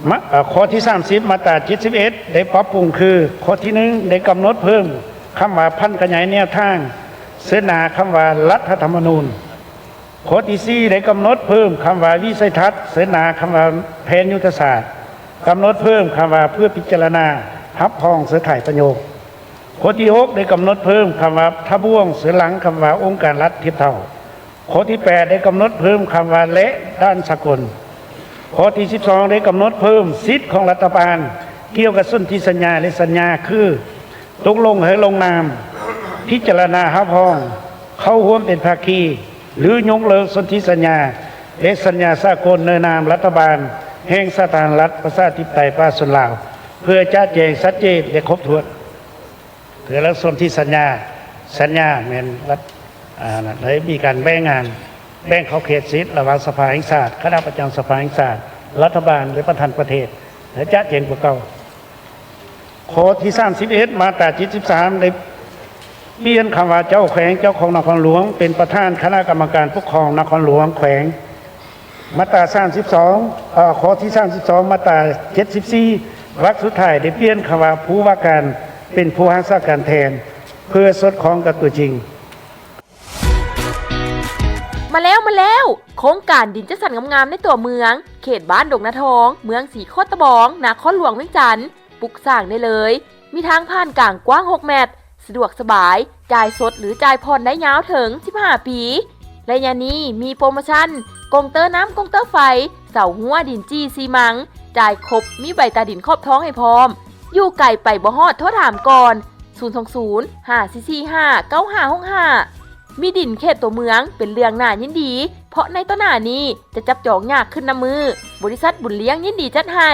ມະ ເອີ ຂໍ້ທີສາມສິບ ມາດຕາເຈັດສິບເອັດ ໄດ້ປັບປຸງຄື ຂໍ້ທີໜຶ່ງ ໄດ້ກຳນົດເພີ່ມຄຳວ່າ ຜັນຂະຫຍາຍແນວທາງ ເສີນໜ້າຄຳວ່າ ລັດຖະທຳມະນູນ. ຂໍ້ທີສີ່ ໄດ້ກຳນົດເພີ່ມຄຳວ່າ ວິໄສທັດ ເສີນໜ້າຄຳວ່າ ແຜນຍຸດທະສາດ, ກຳນົດເພີ່ມຄຳວ່າ ເພື່ອພິຈາລະນາ ຮັບຮອງ ເສີນທ້າຍປະໂຫຍກ. ຂໍ້ທີຫົກ ໄດ້ກຳນົດເພີ່ມຄຳວ່າ ທະບວງ ເສີນຫຼັງຄຳວ່າ ອົງການລັດທຽບເທົ່າ. ຂໍ້ທີແປດ ໄດ້ກຳນົດເພີ່ມຄຳວ່າ ແລະ ດ່ານສາກົນ. ຂໍ້ທີສິບສອງ ໄດ້ກຳນົດເພີ່ມສິດຂອງລັດຖະບານ ກ່ຽວກັບສົນທິສັນຍາ ແລະ ສັນຍາ ຄື ຕົກລົງໃຫ້ລົງນາມ, ພິຈາລະນາຮັບຮອງ, ເຂົ້າຮ່ວມເປັນພາຄີ ຫຼື ຍົກເລີກສົນທິສັນຍາ ແລະ ສັນຍາສາກົນໃນນາມລັດຖະບານແຫ່ງສາທາລະນະລັດ ປະຊາທິປະໄຕ ປະຊາຊົນລາວ ເພື່ອຈະແຈ້ງຊັດເຈນ ແລະ ຄົບຖ້ວນ. ເທື່ອລະສົນທິສັນຍາ, ສັນຍາແມ່ນລັດ ອ່າ ໄດ້ມີການແບ່ງງານ, ແບ່ງຂອບເຂດສິດລະຫວ່າງສະພາແຫ່ງຊາດ, ຄະນະປະຈຳສະພາແຫ່ງຊາດ, ລັດຖະບານ ແລະ ປະທານປະເທດ ແລະ ຈະແຈ້ງກວ່າເກົ່າ. ຂໍ້ທີສາມສິບເອັດ ມາດຕາເຈັດສິບສາມ ໄດ້ປ່ຽນຄຳວ່າ ເຈົ້າແຂວງ ເຈົ້າຄອງນະຄອນຫຼວງ ເປັນປະທານຄະນະກຳມະການປົກຄອງນະຄອນຫຼວງແຂວງ. ມາດຕາສາມສິບສອງ ເອີ ຂໍ້ທີສາມສິບສອງ ມາດຕາເຈັດສິບສີ່ ວັກສຸດທ້າຍ ໄດ້ປ່ຽນຄຳວ່າ ຜູ້ວ່າການ ເປັນຜູ້ຮັກສາການແທນ ເພື່ອສອດຄ່ອງກັບຕົວຈິງ. ມາແລ້ວ ມາແລ້ວ! ໂຄງການດິນຈັດສັນງາມໆໃນຕົວເມືອງ, ເຂດບ້ານດົງນາທອງ, ເມືອງສີໂຄດຕະບອງ, ນະຄອນຫຼວງວຽງຈັນ, ປຸກສ້າງໄດ້ເລີຍ. ມີທາງຜ່ານກາງກວ້າງຫົກແມັດ, ສະດວກສະບາຍ, ຈ່າຍສົດ ຫຼື ຈ່າຍຜ່ອນໄດ້ຍາວເຖິງສິບຫ້າປີ. ໄລຍະນີ້ມີໂປຣໂມຊັນ ກົງເຕີນ້ຳ ກົງເຕີໄຟ, ເສົາຮົ້ວດິນຈີ່ສີ່ມັງ, ຈ່າຍຄົບ, ມີໃບຕາດິນຂອບທອງໃຫ້ພ້ອມ. ຢູ່ໄກໄປບໍ່ຮອດ, ໂທຖາມກ່ອນ ສູນສອງສູນ ຫ້າສີ່ສີ່ຫ້າ ເກົ້າຫ້າຫົກຫ້າ. ມີດິນເຂດຕົວເມືອງເປັນເລື່ອງໜ້າຍິນດີ, ເພາະໃນຕໍ່ໜ້ານີ້ຈະຈັບຈອງຍາກຂຶ້ນນຳມື້. ບໍລິສັດບຸນລ້ຽງຍິນດີຈັດໃຫ້.